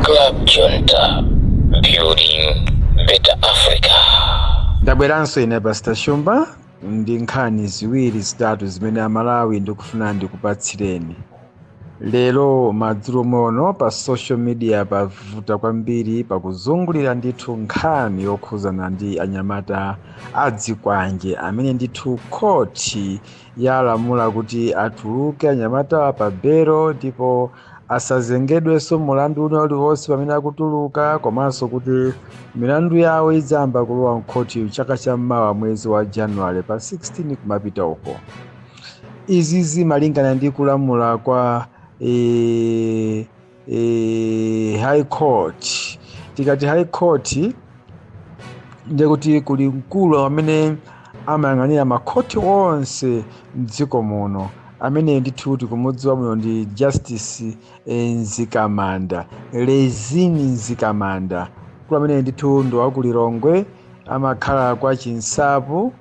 Club Junta, building better Africa. Ndabweranso ine Pastor Shumba ndi nkhani ziwiri zitatu zimene Amalawi ndikufuna ndikupatsireni lero madzulo mono. Pa social media pavuta kwambiri, pakuzungulira ndithu nkhani yokhuzana ndi anyamata adzikwanje amene ndithu khoti yalamula kuti atuluke anyamata pa belo ndipo asazengedwenso mulandu una uliwonse pamene akutuluka, komanso kuti milandu yawo idzayamba kulowa mkhoti chaka cham'mawa, mwezi wa Januwale pa 16 kumapita uko. Izi zimalingana ndi kulamula kwa High Court. Tikati High Court, ndekuti kuli mkulu amene amayang'anira makhoti onse mdziko muno, amene ndithu tikumudziwa bwino ndi Justice Mzikamanda, Rizine Mzikamanda. Mkulu amene ndithu ndi wakulilongwe, amakhala kwa Chinsapo,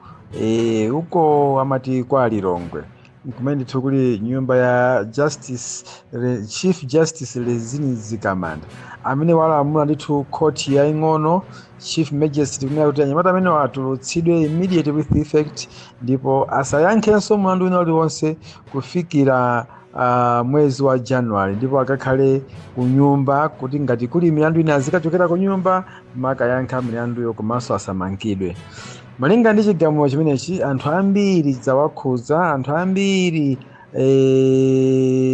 uko amati kwa Lilongwe, kumene ndithu kuli nyumba ya Chief Justice Rizine Mzikamanda, amene walamula ndithu khoti yaing'ono, Chief Magistrate, kunena kuti anyamata amene atulutsidwe immediate with effect ndipo asayankhenso mlandu wina uliwonse kufikira mwezi wa January, ndipo akakhale ku nyumba, kuti ngati kuli milandu ina azikachokera ku nyumba makayankha milanduyo, komanso asamangidwe. Malinga ndi chigamulo chimenechi, anthu ambiri zawakhuza, anthu ambiri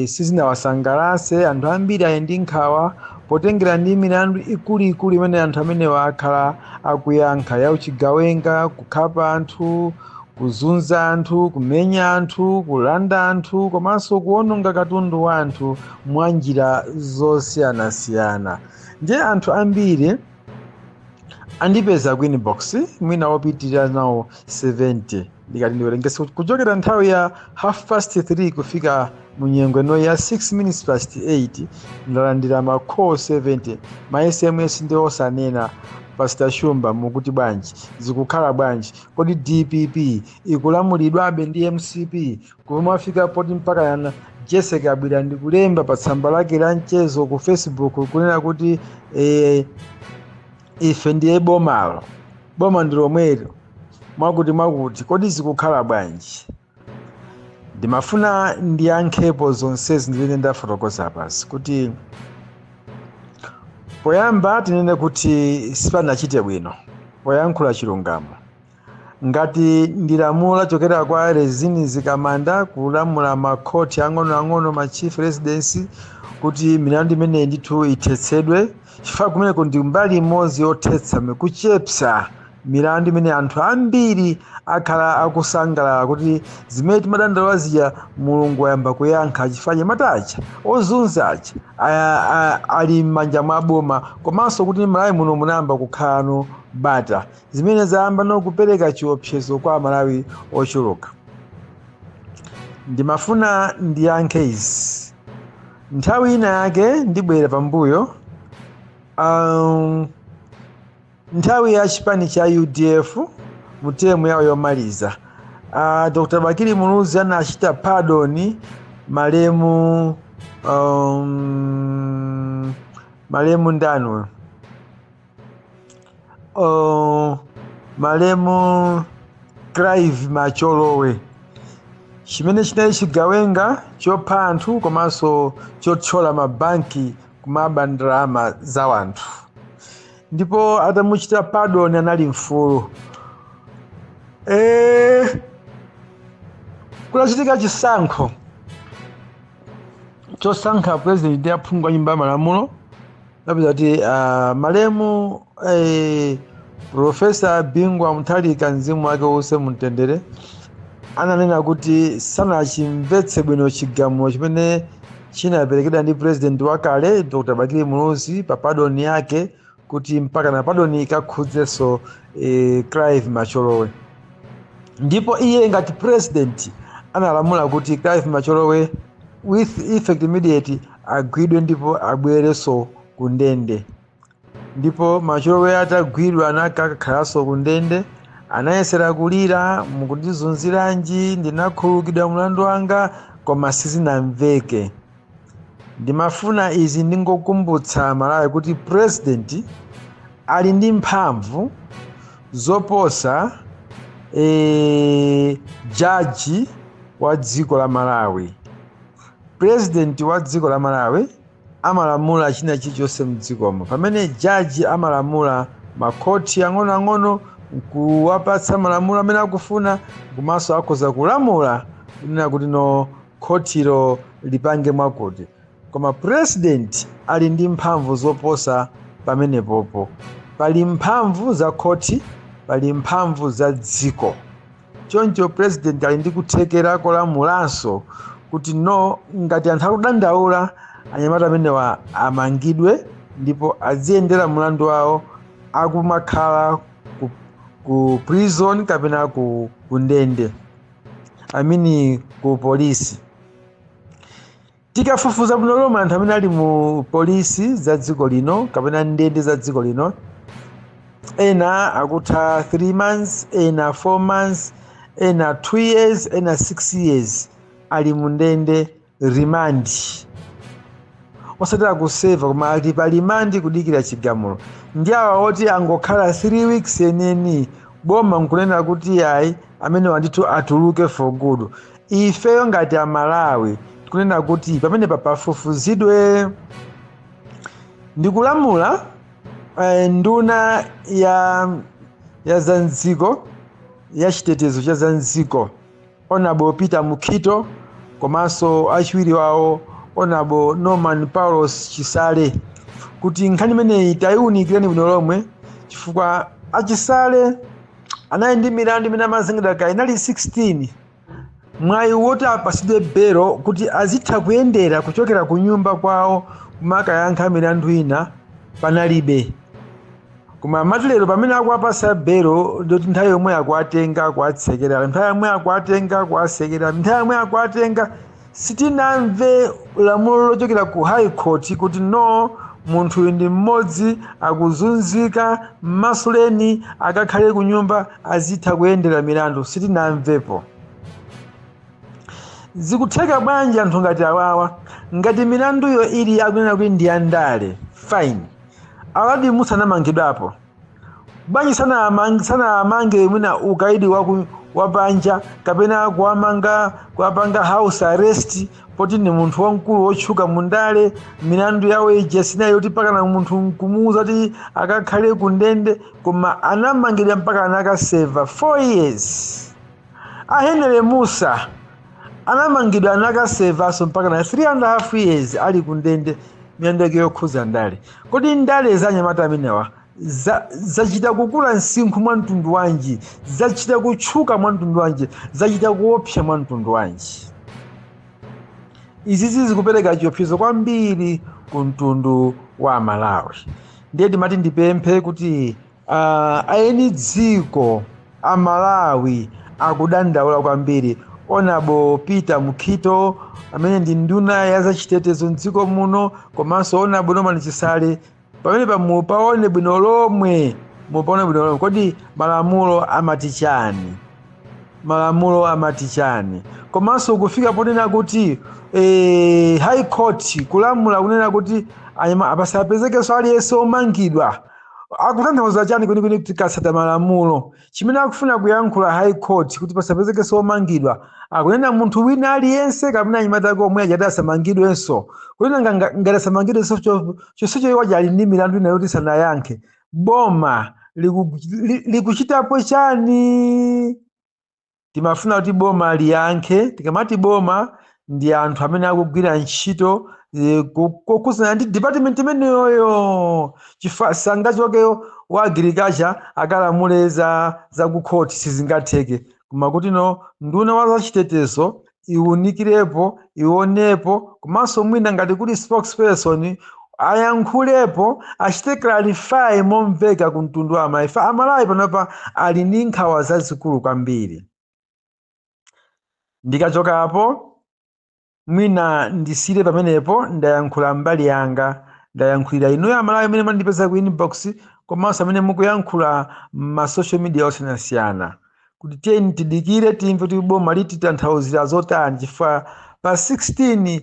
sizinawasangalase, anthu ambiri ali ndi nkhawa potengera ndi milandu ikuluikulu imene anthu amenewa akhala akuyankha, ya uchigawenga, kukhapa anthu, kuzunza anthu, kumenya anthu, kulanda anthu, komanso kuwononga katundu wa anthu mwa njira zosiyanasiyana. Ndiye anthu ambiri andipeza ku inbox, mwina wopitirira nawo 70. Ndikati ndiwerengese kuchokera nthawi ya half past 3 kufika munyengo ino ya 6 minutes past 8, ndalandira ma call 70, ma SMS ndi osanena. "Pastor Shumba, mukuti bwanji? Zikukhala bwanji? Kodi DPP ikulamulidwabe ndi MCP?" Komwe afika poti mpaka yana Jessica abwera ndi kulemba pa tsamba lake la mchezo ku Facebook kunena kuti ife ndiye bomalo, boma ndi lomwelo, mwakuti mwakuti. Kodi zikukhala bwanji? Ndimafuna ndiyankhepo zonsezi ndimene ndafotokoza pasi, kuti poyamba tinene kuti sipanachite bwino, poyankhula chilungamo, ngati ndilamulo lachokera kwa Rizine Mzikamanda kulamula makhoti ang'onoang'ono, ma chief residence, kuti milandu imeneyi ndithu ithetsedwe, chifukwa kumeneko ndi mbali imodzi yothetsa, kuchepsa milandu imene anthu ambiri akhala akusangalala kuti zimene timadandaula zija Mulungu wayamba kuyankha, chifukwa anyamata aja ozunza aja ali m'manja mwa boma, komanso kuti Malawi muno munayamba kukhalano bata, zimene zayamba nokupereka chiopsezo kwa Amalawi ochuluka. Ndimafuna ndiyankhe izi, nthawi ina yake ndibwera pambuyo. Nthawi ya chipani cha UDF, mu term yawo yomaliza, Dr Bakili Muluzi anachita pardon malemu ndani? Malemu Clive Macholowe, chimene chinali chigawenga chopha anthu komanso chothyola mabanki kumaba ndalama za wanthu. Ndipo atamuchita pardon, anali mfulu. Kunachitika chisankho chosankha president ndi aphungu a nyumba ya malamulo. Napeza kuti malemu Professor Bingu wa Mutharika, mzimu wake uuse mumtendere, ananena kuti sanachimvetse bwino chigamulo chimene chinaperekedwa ndi president wakale Dr Bakili Muluzi pa pardon yake, kuti mpaka na pardon ikakhudzenso Clive Macholowe. Ndipo iye ngati president analamula kuti Clive Macholowe with effect immediate agwidwe ndipo abwerenso ku ndende. Ndipo Macholowe atagwidwa, anakakhalanso ku ndende. Anayesera kulira, "Mukundizunziranji? Ndinakhululukidwa mlandu wanga," koma sizinamveke. Ndimafuna izi ndingokumbutsa Malawi kuti president ali ndi mphamvu zoposa jaji wa dziko la Malawi. President wa dziko la Malawi amalamula china chilichonse mdzikomo, pamene jaji amalamula makhoti ang'onoang'ono kuwapatsa malamulo amene akufuna, komanso akhoza kulamula kunena kuti no, khotilo lipange mwakuti. Koma president ali ndi mphamvu zoposa pamenepopo. Pali mphamvu za khoti, pali mphamvu za dziko. Choncho president ali ndi kuthekera kolamulanso kuti no, ngati anthu akudandaula, anyamata amenewa amangidwe ndipo aziyendera mlandu wawo akumakhala ku prison kapena ku ndende, I mean ku polisi. Tikafufuza bwino lomwe, anthu amene ali mu polisi za dziko lino kapena ndende za dziko lino, ena akutha 3 months, ena 4 months, ena 2 years, ena 6 years ali mu ndende, remand, osati akuseva, koma ali pa remand kudikira chigamulo. Ndi awa oti angokhala 3 weeks yeneni, boma nkunena kuti ayi, amene wandithu atuluke for good. Ifeyo ngati Amalawi tikunena kuti pamene papafufuzidwe. Ndikulamula nduna ya zamdziko, ya chitetezo cha zamdziko, Honorable Peter Mukhito, komanso achiwiri wawo Honorable Norman Paulos Chisale, kuti nkhani imeneyi tayiwunikireni bwino lomwe, chifukwa achisale anali ndi milandu imene amazengedwa kale inali 16. Mwayi woti apasidwe belo kuti azitha kuyendera kuchokera ku nyumba kwawo kumakayankha milandu ina panalibe. Koma amati lero pamene akuwapasa belo, ndoti nthawi yomwe akuwatenga akuwatsekera, nthawi yomwe akuwatenga akuwatsekera, nthawi yomwe akuwatenga. Sitinamve lamulo lochokera ku High Court kuti no, munthu uyu ndi mmodzi akuzunzika, mmasuleni akakhale ku nyumba azitha kuyendera milandu. Sitinamvepo. Zikutheka bwanji anthu ngati awawa, ngati milanduyo ili akunena kuti ndi yandale? Fine, aladi musanamangidwapo bwanji? Sanamange mwina ukaidi wapanja kapena kuwamanga, kuwapanga house arrest, poti ndi munthu wamkulu wotchuka mundale. Milandu yawo ija sinayi yoti pakana munthu nkumuuza kuti akakhale ku ndende, koma anamangidwa mpaka anakaseva 4 years. A Henry Musa anamangidwa, anakasevanso mpaka na 3.5 years ali ku ndende, milandu yake yokhuza ndale. Kodi ndale za anyamata amenewa zachita kukula msinkhu mwa mtundu wanji? Zachita kutchuka mwa mtundu wanji? Zachita kuopsa mwa mtundu wanji? Izizi zikupereka chiopsezo kwambiri ku mtundu wa Malawi. Ndiye timati ndipemphe kuti aeni dziko Amalawi akudandaula kwambiri. Honorable Peter Mukhito amene ndi nduna ya zachitetezo mdziko muno, komanso Honorable Norman Chisale, pamene pamupaone bwino lomwe, mupaone bwino lomwe, kodi malamulo amati chani? Malamulo amati chani? Komanso kufika ponena kuti High Court kulamula kunena kuti apasapezekenso aliyense omangidwa, akutanthauza chani kwenikweni? Kuti tikatsata malamulo, chimene akufuna kuyankhula High Court kuti pasapezekenso omangidwa, akunena munthu wina aliyense kapena anyamata ake omwe achati asamangidwenso? Kunena ngati asamangidwenso, chonsecho iwo ali ndi milandu ina yoti sanayankhe, boma likuchitapo chani? Timafuna kuti boma liyankhe. Tikamati boma, ndi anthu amene akugwira ntchito kokhuzana ndi department imeneyoyo, chifukwa sangachokeyo wa agriculture akalamule za kukhoti, sizingatheke. Koma kuti no, nduna wa zachitetezo iwunikirepo, ionepo, komanso mwina ngati kuli spokesperson ayankhulepo, achite clarify momveka ku mtundu wa Amalawi. Amalawi panopa ali ndi nkhawa zazikulu kwambiri. Ndikachokapo mwina ndisire pamenepo. Ndayankhula mbali yanga, ndayankhulira inuyo Amalawi amene mandipeza ku inbox, komanso amene mukuyankhula ma social media osiyanasiyana, kuti tiyeni tidikire timve kuti boma lititanthauzira zotani, chifukwa pa 16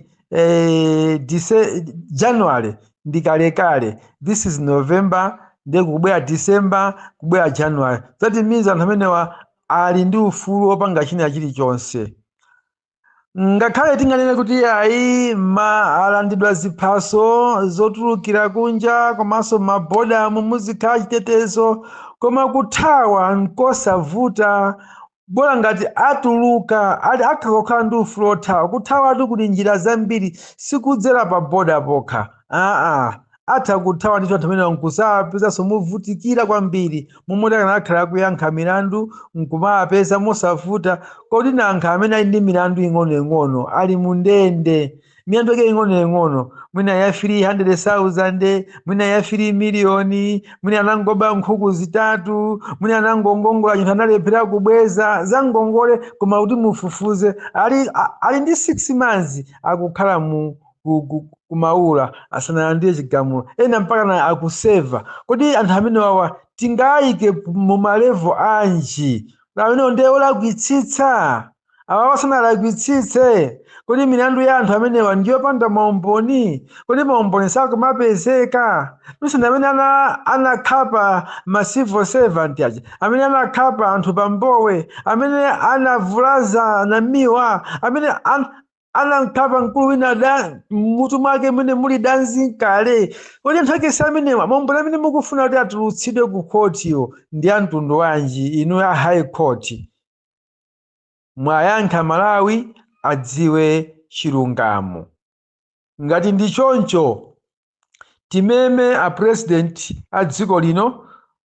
January ndi kalekale. This is November, ndiye kubwera December, kubwera January. That means anthu amenewa ali ndi ufulu wopanga china chilichonse. Ngakhale tinganene kuti ayi, ma alandidwa ziphaso zotulukira kunja, komanso mabodamu muzikhala chitetezo, koma kuthawa nkosavuta, bola ngati atuluka ali akhala kukhala ndi ufulu othawa. Kuthawatu kuli njira zambiri, sikudzera pa boda pokha, aa, atha kuthawa ndithu anthu amene nkusapezanso muvutikira kwambiri. Momwe akanakhala kuyankha milandu nkumapeza mosavuta. Kodi nankha amene ali ndi milandu ing'onoing'ono ali mu ndende, milandu yake ing'onoing'ono, mwina ya 300,000, mwina ya 3 miliyoni, mwina anangoba nkhuku zitatu, mwina anangongongola chinthu analephera kubweza za ngongole, koma kuti mufufuze ali ndi 6 months akukhala mu kumaula asanalandire chigamulo, ena mpaka na akuseva. Kodi anthu amene wawa tingayike mu ma level anji? Amenewo ndiye olakwitsitsa, awa wasanalakwitsitse. Kodi milandu ya anthu amenewa ndiyopanda maumboni? Kodi maumboni sakumapezeka? Misana amene anakhapa ma civil servant aja, amene anakhapa anthu pambowe, amene anavulaza Namiwa, amene anakhapa mkulu wina da mutu mwake mene muli danzi kale, kodi anthu ake si amenewa? Maumboni amene mukufuna kuti atulutsidwe ku khotiyo ndi a mtundu wanji? Inu ya High Court, mwayankha Malawi adziwe chilungamo. Ngati ndi choncho, timeme a president a dziko lino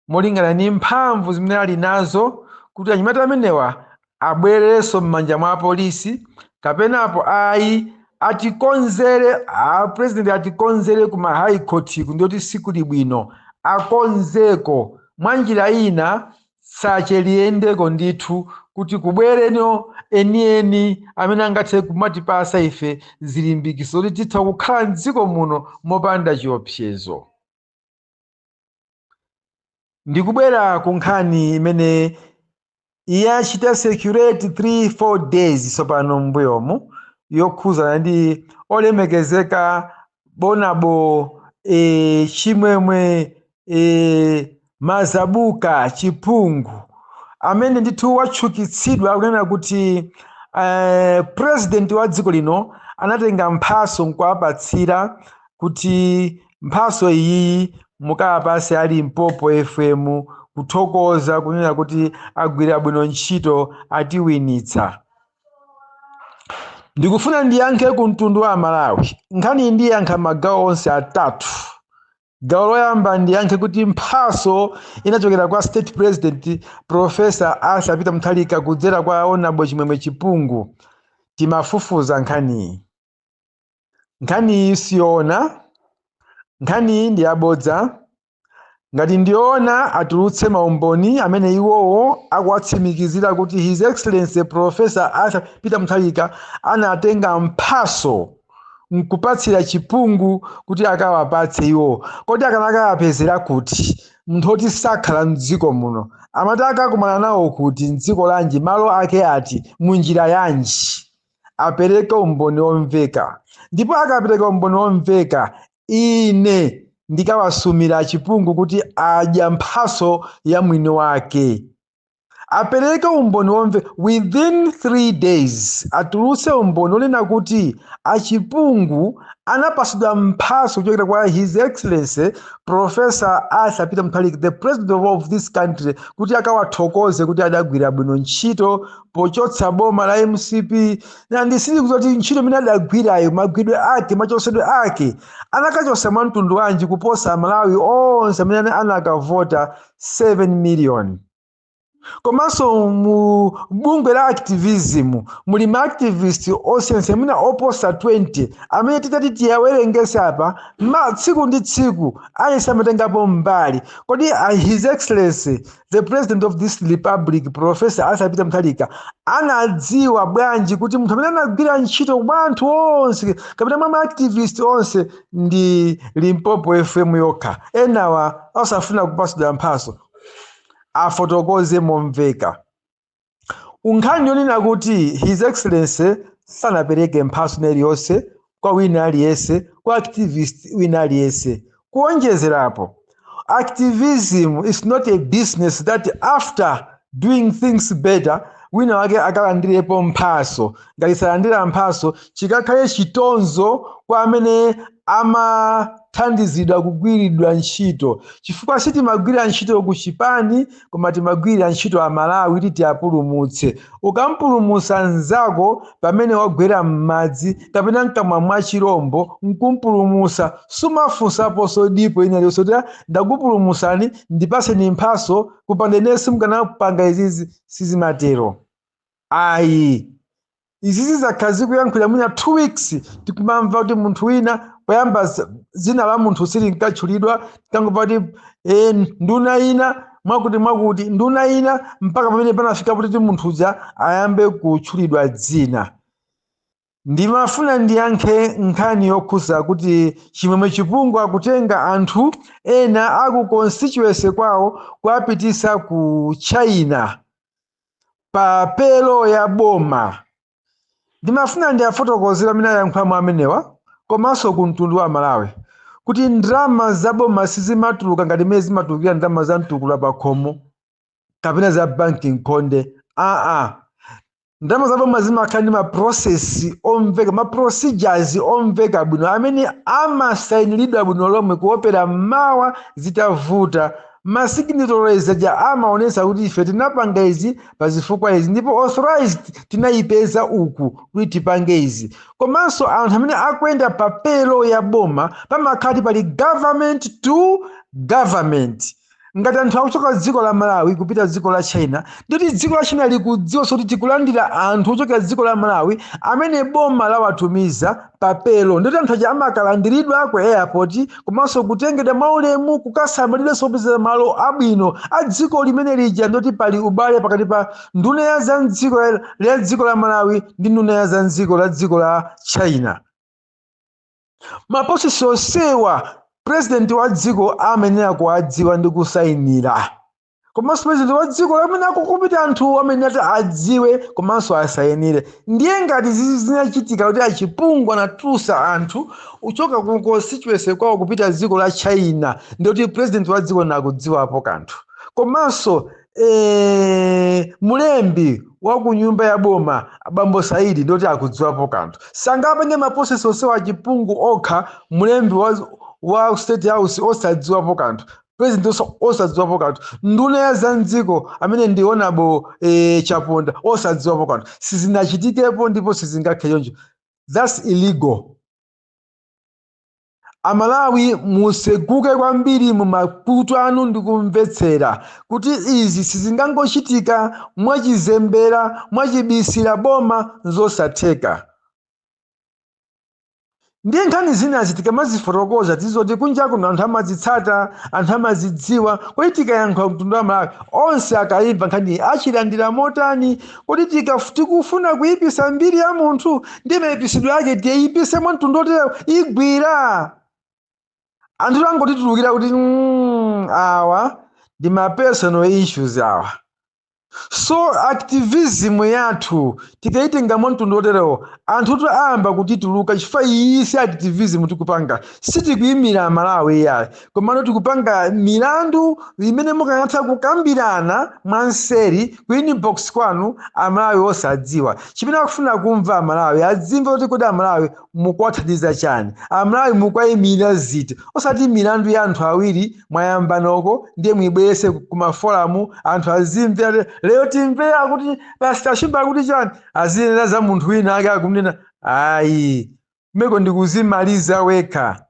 molingana ndi mphamvu zimene ali nazo kuti anyamata amenewa abwererenso m'manja mwa apolisi, kapenapo ayi, atikonzere, a president atikonzere kuma High Court ku, ndiyoti sikuli bwino, akonzeko mwa njira ina, tsache liyendeko ndithu kuti kubwereno enieni amene angathe kumatipasa ife zilimbikiso kuti titha kukhala mdziko muno mopanda chiopsezo. Ndikubwera ku nkhani imene yachita circulate 3 4 days tsopano m'mbuyomu, yokhuzana ndi olemekezeka Honourable Chimwemwe Mazabuka Chipungu, amene ndithu watchukitsidwa kunena kuti president wa dziko lino anatenga mphaso nkuwapatsira kuti mphaso iyi mukawapase a Limpopo FM, kuthokoza kunena kuti agwira bwino ntchito, atiwinitsa. Ndikufuna ndiyankhe ku mtundu wa Malawi. Nkhani iyi ndiyankha magawo onse atatu. Gawo loyamba, ndiyankhe kuti mphaso inachokera kwa State President Professor Arthur Peter Mutharika kudzera kwa Honourable Chimwemwe Chipungu. Timafufuza nkhaniyi. Nkhaniyi siyoona, nkhaniyi ndi yabodza. Ngati ndiyoona, atulutse maumboni amene iwowo akuwatsimikizira kuti His Excellency Professor Arthur Peter Mutharika anatenga mphaso nkupatsira Chipungu kuti akawapatse iwo. Kodi akanakawapezera kuti munthu oti sakhala mdziko muno? Amati akakumana nawo kuti, mdziko lanji, malo ake ati, munjira yanji? Apereke umboni womveka, ndipo akapereka umboni womveka, ine ndikawasumira Chipungu kuti adya mphaso ya mwini wake. Apereke umboni womveka within 3 days, atulutse umboni onena kuti Achipungu anapasidwa mphaso kuchokera kwa His Excellency Professor Arthur Peter Mutharika, the president of this country, kuti akawathokoze kuti adagwira bwino ntchito pochotsa boma la MCP. Na ndisili kuti ntchito imene adagwirayo, magwidwe ake, machosedwe ake, anakachosa mwa mtundu wanji kuposa Malawi onse amene anakavota 7 million? Komanso mu bungwe la activism muli ma activist osiyanasiyana, mwina oposa 20, amene titati tiyawerengese apa, ma tsiku ndi tsiku aliyense amatengapo mbali. Kodi His Excellency the President of this Republic, Professor Arthur Peter Mutharika, anadziwa bwanji kuti munthu amene anagwira ntchito mwa anthu onse kapena mwa ma activist onse ndi Limpopo FM yokha, enawa osafuna kupasidwa mphaso? Afotokoze momveka. Nkhani yonena kuti His Excellency sanapereke mphaso iliyonse. Kwa wina aliyense, kwa activist wina aliyense. Kuonjezerapo, activism is not a business that after doing things better wina wake akalandirepo mphaso. Ngati salandira mphaso, chikakhale chitonzo kwa amene amathandizidwa kugwiridwa ntchito, chifukwa sitimagwira ntchito ku chipani, koma timagwirira ntchito Amalawi kuti tiapulumutse. Ukampulumutsa mnzako pamene wagwera m'madzi kapena mkamwa mwa chirombo, nkumpulumutsa, sumafunsaponso dipo ina liyonse kuti, "Ndakupulumutsani, ndipaseni mphaso, kupanda ine simukanapanga izizi." Sizimatero ayi. Izi zizakhala zikuyankhulira mwina 2 weeks, tikumamva kuti munthu wina poyamba dzina la munthu silinkatchulidwa, tangomva kuti nduna ina mwakuti mwakuti, nduna ina, mpaka pamene panafika kuti munthu uja ayambe kutchulidwa dzina. Ndimafuna ndiyankhe nkhani yokhuza kuti Chimwemwe Chipungu akutenga anthu ena aku constituency kwawo kuwapitisa ku China pa payroll ya boma. Ndimafuna ndiafotokozera amene ayankhulamo amenewa komanso ku mtundu wa Malawi kuti ndalama za boma sizimatuluka ngati mmene zimatulukira ndalama za mtukula pa khomo kapena za banki nkhonde. Aa, ndalama za boma zimakhala ndi ma process omveka, ma procedures omveka bwino amene amasayiniridwa bwino lomwe, kuopera mawa zitavuta. Ma signatories aja amaonesa kuti ife tinapanga izi pa zifukwa izi ndipo authorized tinayipeza uku kuti tipange izi. Komanso anthu amene akuyenda pa payroll ya boma, pamakhala pali government to government. Ngati anthu akuchoka dziko la Malawi kupita dziko la China, ndikuti dziko la China likudziwa kuti tikulandira anthu ochokera dziko la Malawi amene boma lawatumiza pa payroll, ndikuti anthu aja amakalandiridwa ku airport komanso kutengedwa mwaulemu, kukasamalidwanso, kupeza malo abwino a dziko limene lija. Ndoti pali ubale pakati pa nduna ya za mdziko la dziko la Malawi ndi nduna ya za mdziko la dziko la China. Ma process onsewa president wa dziko amenera kuwadziwa ndi kusayinira, komanso president wa dziko amene akukupita anthu amene ati adziwe komanso asayinire. Ndiye ngati zizi zinachitika kuti Achipungu anatulusa anthu uchoka ku constituency kwawo kupita dziko la China, ndikuti president wa dziko nakudziwapo kanthu, komanso mulembi wa ku nyumba ya boma, bambo Saidi, ndoti akudziwapo kanthu. Sangapange ma process onsewa Achipungu okha, mulembi wa State House osadziwapo kanthu, president osadziwapo kanthu, nduna ya za mdziko amene ndi Honorable Chaponda osadziwapo kanthu. Sizinachitikepo ndipo sizingakhale choncho. That's illegal. Amalawi, museguke kwambiri mumakutu anu ndi kumvetsera kuti izi sizingangochitika mwachizembera, mwachibisira boma, zosatheka. Ndiye nkhani zinazi tikamazifotokoza, tizoti kunja kuno anthu amazitsata, anthu amazidziwa. Kodi tikayankha mtundu wa Malawi onse akayimva nkhani achilandira motani? Kodi tikufuna kuyipisa mbiri ya munthu, ndi mayipisidwe ake tiyipise mwa mtundu otero igwira? Anthu angotitulukira kuti awa ndi ma personal issues awa. So activism yathu tikayitenga mwa mtundu oterewo, anthutu ayamba kutituluka, chifukwa iyi si activism tikupanga. Sitikuyimira Malawi yayi, komano tikupanga milandu imene mukanatha kukambirana mwanseri ku inbox kwanu Amalawi osadziwa. Chimene akufuna kumva Amalawi, adzimva kuti kodi Amalawi mukuwathandiza chani, Amalawi mukuwayimirira ziti, osati milandu ya anthu awiri mwayambanoko ndiye mwibwerese kuma forum, anthu azimve ati lero timvera kuti Pastor Shumba akuti chani, azinena za munthu wina ake akunena. Ayi, meko ndikuzimaliza wekha.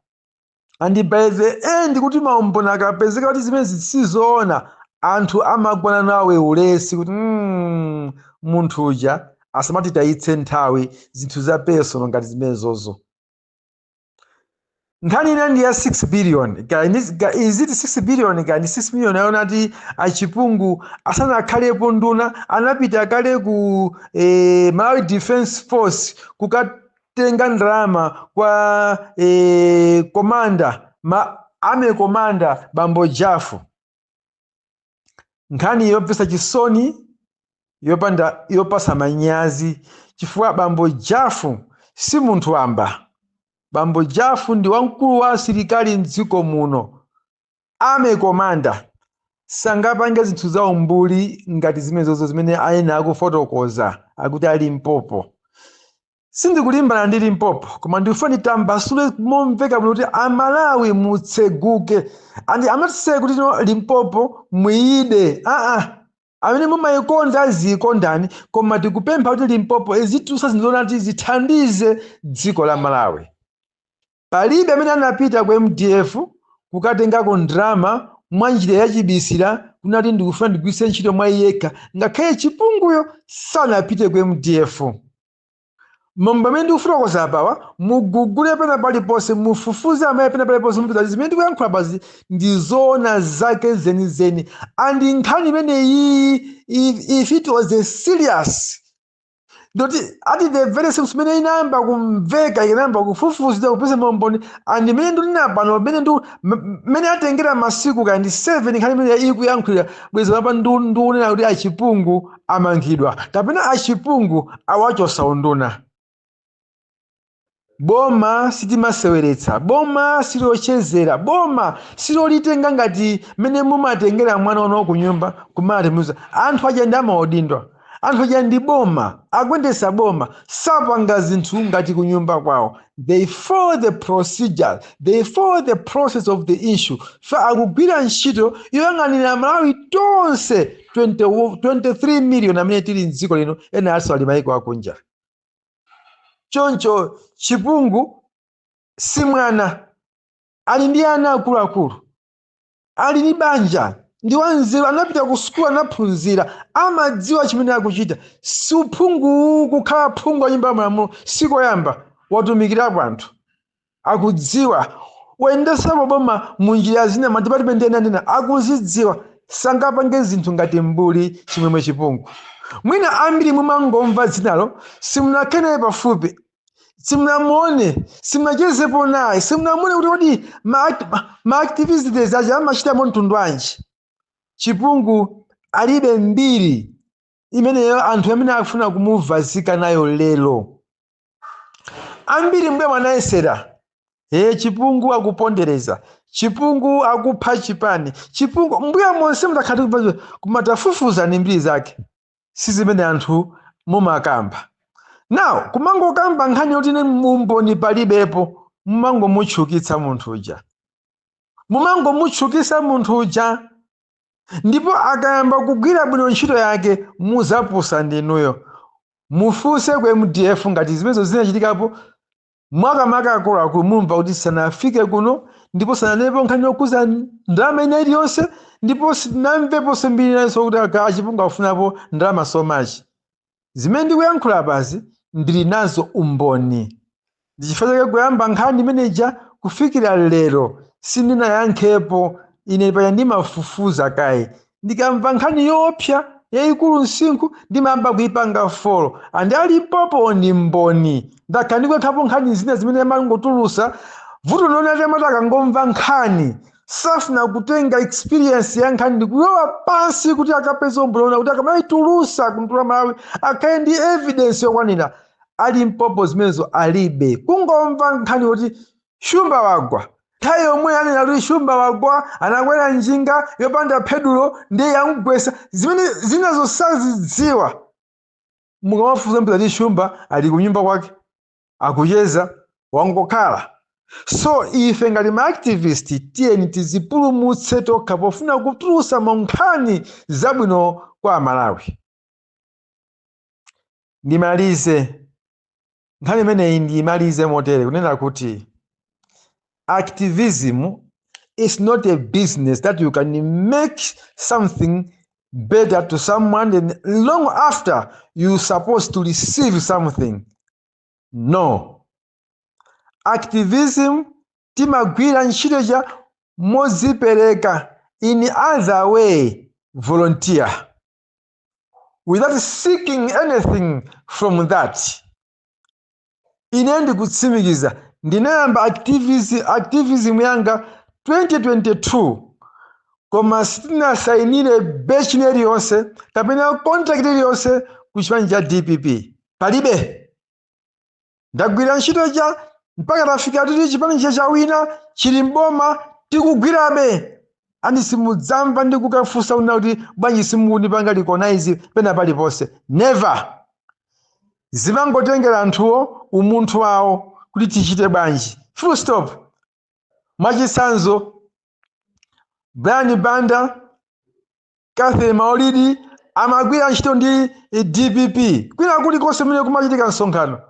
And by the end, kuti maumboni akapezeka kuti zimene zisizoona, anthu amagwana nawe ulesi kuti munthu uja asamatitayitse nthawi zinthu za personal ngati zimenezozo. Nkhani ina ndi ya 6 billion, iziti 6 billion kani 6 million, aona ati Achipungu asanakhalepo nduna anapita kale ku Malawi Defense Force kukatenga ndalama kwa commander ma army commander bambo Jafu. Nkhani yopesa chisoni, yopanda yopasa manyazi, chifukwa bambo Jafu si munthu wamba. Bambo Jafu ndi wamkulu wa asilikali mdziko muno, army commander. Sangapange zinthu za umbuli ngati zimenezozo zimene ayena akufotokoza akuti a Limpopo. Sindikulimbana ndi Limpopo, koma ndikufuna nditambasule momveka bwino kuti Amalawi mutseguke. And I'm not saying kuti no, Limpopo muyide, aa, amene mumayikonda aziyikondani, koma tikupempha kuti Limpopo izitulutsa zinthu zonati zithandize dziko la Malawi. Palibe amene anapita ku MDF kukatengako ndalama mwa njira yachibisira kunati ndikufuna ndigwiritse ntchito mwa iyekha. Ngakhale Chipunguyo sanapite ku MDF. Momwe pamene ndikufotokoza apawa, mugugule pena paliponse, mufufuze amayi pena paliponse, mupeza zimene ndikuyankhula pazi ndi zoona zake zenizeni. And nkhani imene iyi, if it was a serious, ndoti at the very same imene inayamba kumveka, inayamba kufufuzidwa, kupeza maumboni. And imene ndikunena pano, mmene atengera masiku kandi 7 nkhani imene ikuyankhulira bweza papa, ndikunena kuti Achipungu amangidwa kapena Achipungu awachosa unduna. Boma sitimaseweretsa, boma silochezera, boma silolitenga ngati mmene mumatengera mwana wanu ku nyumba kumatimuza. Anthu aja ndi amaudindwa, anthu aja ndi boma, akuyendetsa boma, sapanga zinthu ngati ku nyumba kwawo. They follow the procedure, they follow the process of the issue. Fa akugwira ntchito yoyang'anira Malawi tonse 20, 23 million amene tili mdziko lino, ena aso ali maiko akunja. Choncho Chipungu si mwana, ali ndi ana akuluakulu, ali ndi banja, ndi wanzeru, anapita ku sukulu, anaphunzira, amadziwa chimene akuchita. Si uphungu, kukhala phungu wa nyumba ya malamulo sikoyamba, watumikirapo anthu, akudziwa wayendesapo boma munjira zina, madipatimenti ena ndena akuzidziwa. Sangapange zinthu ngati mbuli Chimwemwe Chipungu. Mwina ambiri mumangomva dzinalo, simunakhale pafupi, simunamuone, simunachezepo naye, simunamuone kuti kodi ma activities aja amachitamo mtundu wanji. Chipungu alibe mbiri imeneyo anthu amene akufuna kumuvazika nayo lero. Ambiri mbuye mwanayesera e Chipungu akupondereza, Chipungu akupha chipani, Chipungu mbuya monse mudakhati koma tafufuzani mbiri zake, si zimene anthu mumakamba. Now kumangokamba nkhani yoti ine mumboni palibepo, mumangomutchukitsa munthu uja, mumangomutchukitsa munthu uja, ndipo akayamba kugwira bwino ntchito yake muzapusa ndinuyo. Mufunse ku MDF ngati zimenezo zinachitikapo. Mwakamaka akuluakulu mumva kuti sanafike kuno ndipo sananepo nkhani yokuza ndalama ina iliyonse, ndipo sitinamveponso mbiri inanso kuti Achipungu akufunapo ndalama so much. Zimene ndikuyankhula apazi ndili nazo umboni. Ndi chifukwa chake kuyamba nkhani imeneja kufikira lero sindinayankhepo. Ine paya ndimafufuza kaye. Ndikamva nkhani yoopsa yayikulu msinkhu, ndimayamba kuipanga follow. And a Limpopo ndi mboni, ndakhala ndikuyankhapo nkhani zina zimene amangotulusa. Vuto lona amati akangomva nkhani safuna kutenga experience ya nkhani ndikulowa pansi kuti akapeze umboni, kuti akamayitulusa kumtula Malawi akhale ndi evidence yokwanira. A Limpopo zimenezo alibe. Kungomva nkhani kuti Shumba wagwa, nthawi yomwe anena kuti Shumba wagwa, anakwera njinga yopanda phedulo ndiye yamugwesa, zimene zinazo sazidziwa. Mukamafufuza mpeza kuti Shumba ali kunyumba kwake akucheza, wangokhala. So ife ngati ma activist, tiyeni tizipulumutse tokha pofuna kutulusa nkhani zabwino kwa Amalawi. Ndimalize nkhani imeneyi, ndiyimalize motere kunena kuti activism is not a business that you can make something better to someone and long after you supposed to receive something. No, activism timagwira ntchito cha mozipereka, in other way volunteer, without seeking anything from that. Ine ndikutsimikiza, ndinayamba activism yanga 2022, koma sitinasayinire batch iliyonse kapena contract iliyonse ku chipani cha DPP, palibe. Ndagwira ntchito cha Mpaka tafika titi chipani chachawina chili mboma, tikugwirabe, and simudzamva ndi kukafunsa una kuti bwanji simukundipanga recognize pena paliponse. Never. Zimangotengera anthuwo umunthu wawo kuti tichite bwanji, full stop. Mwachitsanzo, Brian Banda, Catherine Maulidi amagwira ntchito ndi DPP kwina kulikonse kumene kumachitika msonkhano.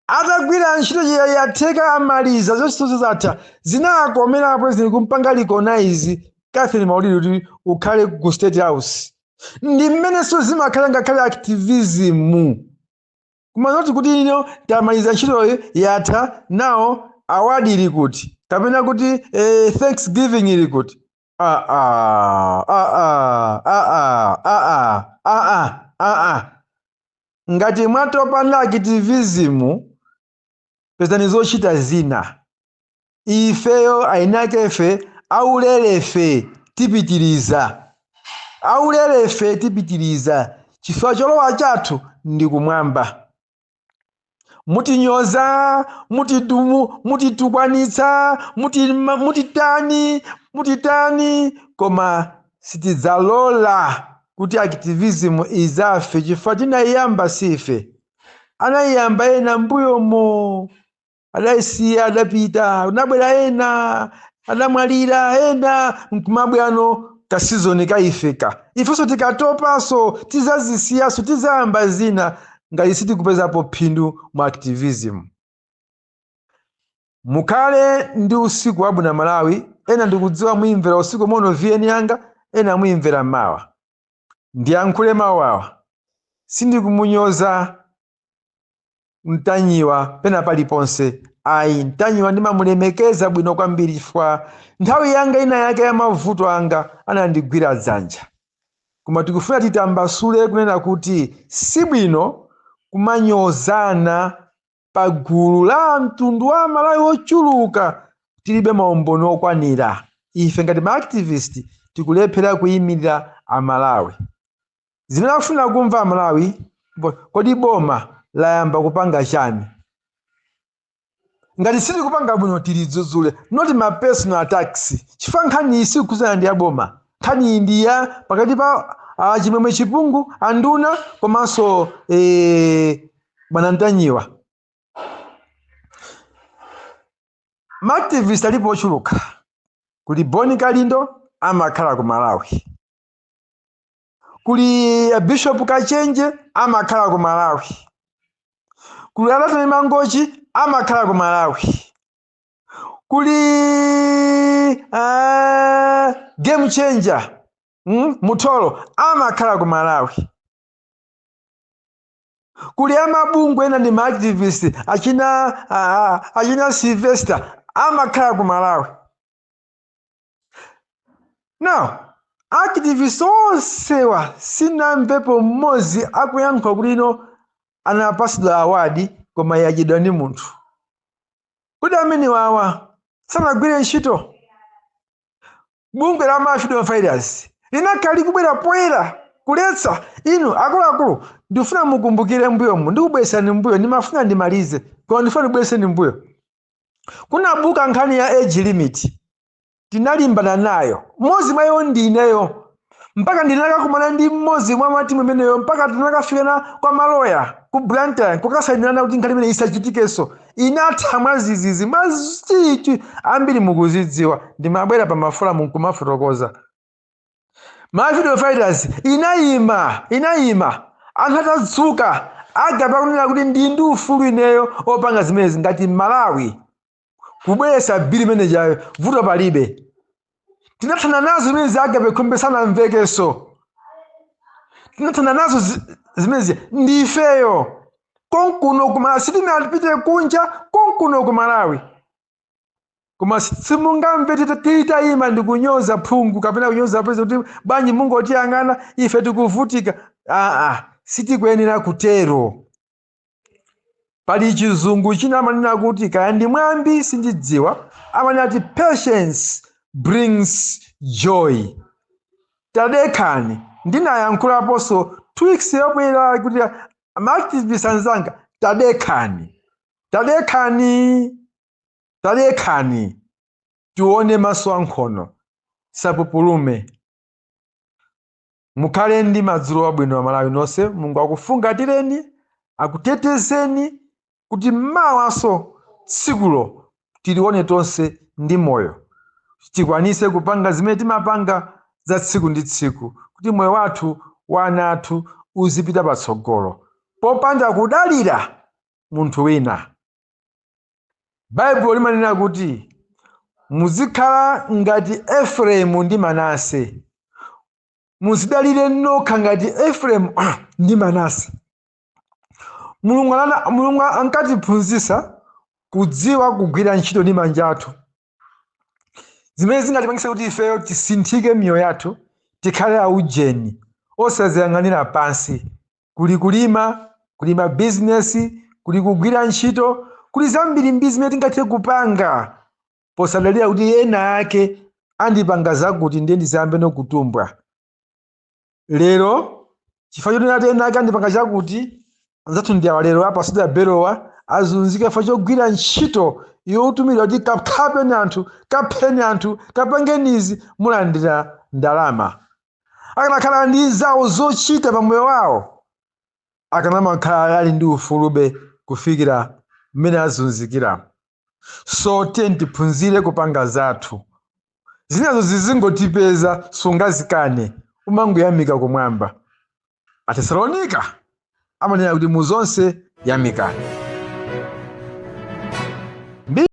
Atagwira ntchito yatheka, amaliza, zonse zatha, zinakomera President kumpanga recognize Catherine Maulidi kuti ukhale ku State House. Ndi mmenenso zimakhala ngakhale activism, kumanoti kuti ino tamaliza ntchitoyo, yatha, nawo award ili kuti, kapena kuti thanksgiving ili kuti? Ah, ah, ah, ah, ah, ah, ah, ah, ah, ah. Ngati mwatopa ndi activism, pezani zochita zina. Ifeyo ainakefe aulelefe tipitiriza, aulelefe tipitiriza, chifukwa cholowa chathu ndi kumwamba. Mutinyoza, mutitumu, mutitukwanitsa, mutitani, mutitani, koma sitidzalola kuti activism izafe, chifukwa tinayiyamba sife, anayiyamba ena mbuyomo, adayisiya, adapita, unabwera ena, adamwalira ena, nkumabwano ka season kaifeka. Ifenso tikatopaso tizazisiyaso, tizayamba zina ngati sitikupezapo phindu mu activism. Mukhale ndi usiku wabwino, Malawi. Ena ndikudziwa muyimvera usiku mono VN yanga, ena muyimvera mawa. Ndiyankhule mawu awa: sindikumunyoza Mtanyiwa pena paliponse, ayi. Mtanyiwa ndimamulemekeza bwino kwambiri, chifukwa nthawi yanga ina yake ya mavuto anga anandigwira dzanja. Koma tikufuna titambasule kunena kuti sibwino kumanyozana pa gulu la mtundu wa Malawi wochuluka tilibe maumboni okwanira. Ife ngati ma activist tikulephera kuyimirira Amalawi. Zimene akufuna kumva Amalawi: kodi boma layamba kupanga chani? Ngati sitikupanga bwino, tilidzudzule, not ma personal attacks, chifukwa nkhani iyi sikukhudzana ndi ya boma. Nkhani iyi ndi ya pakati pa Chimwemwe Chipungu, anduna, komanso bwana Mtanyiwa. Ma activist alipo ochuluka. Kuli Boni Kalindo, amakhala ku Malawi. Kuli Bishop Kachenje, amakhala ku Malawi. Kuli Alatani Mangochi, amakhala ku Malawi. Kuli Game Changer Mutholo, amakhala ku Malawi. Kuli amabungwe ena ndi ma activist, achina Sylvester, amakhala ku Malawi. Now, activist onsewa sinamvepo mmodzi akuyankhula kuti ino anapasidwa award koma yadyedwa ndi munthu. Kuti amene wawa sanagwire ntchito? Bungwe la ma freedom fighters linakhala likubwera poyera kuletsa. Inu akuluakulu, ndifuna mukumbukire mbuyomu, ndikubweresani mbuyo, ndimafuna ndimalize koma ndifuna ndibwereseni mbuyo. Kunabuka nkhani ya age limit, tinalimbana nayo, mmodzi mwa iwo ndineyo, mpaka ndinakakumana ndi mmodzi mwa matimu imeneyo, mpaka tinakafikana kwa maloya ku Blantyre kukasainirana kuti nkhani imene isachitikenso. Inatha mwazizizi, mwazichi, ambiri mukuzidziwa. Ndimabwera pa ma forum nkumafotokoza. Ma freedom fighters inayima, inayima anthu atadzuka agapa kunena kuti ndi ufulu ineyo opanga zimenezi ngati Malawi, kubweretsa bill imenejayo, vuto palibe. Tinathana nazo zimenezi, Agape Khombe sanamvekenso. Tinathana nazo zimenezi ndifeyo konkuno kuma, sitinapite kunja, konkuno ku Malawi. Koma simungamve titayima ndi kunyoza phungu kapena kunyoza president kuti bwanji mungotiyang'ana ife tikuvutika. Aa, sitikuyenera kutero. Pali chizungu china amanena kuti, kaya ndi mwambi sindidziwa, amanena kuti "Patience brings joy." Tadekhani. Ndinayankhulaponso 2 weeks yobwera kuti ma activist anzanga, tadekhani. Tadekhani, tadekhani, tione maso ankhono, sapupulume. Mukhale ndi madzulo abwino Amalawi nonse. Mulungu akufungatireni, akutetezeni kuti mawaso tsikulo tilione tonse ndi moyo, tikwanise kupanga zimene timapanga za tsiku ndi tsiku, kuti moyo wathu wa ana athu uzipita patsogolo popanda kudalira munthu wina. Baibulo limanena kuti muzikhala ngati Efereimu ndi Manase, muzidalire nokha ngati Efereimu ndi Manase. Mulungu ankatiphunzitsa kudziwa kugwira ntchito ndi manja athu, zimene zingatipangitse kuti ifeyo tisinthike miyoyo yathu, tikhale aujeni, osaziyang'anira pansi. Kuli kulima, kuli mabizinesi, kuli kugwira ntchito, kuli zambirimbiri zimene tingathe kupanga posadalira kuti ena ake andipanga zakuti ndiye ndizayambe nokutumbwa. Lero chifukwa choti ati ena ake andipanga chakuti, anzathu ndi awa lero apasidwa berowa, azunzika chifukwa chogwira ntchito yotumidwa kuti kapheni anthu, kapheni anthu, kapangeni izi, mulandira ndalama. Akanakhala ndi zawo zochita pa moyo wawo, akanamakhala ali ndi ufulube kufikira mmene azunzikira. So tiye tiphunzire kupanga zathu, zinazo zizingotipeza, sungazikane, umangoyamika kumwamba. Atesalonika amanena kuti muzonse yamikani.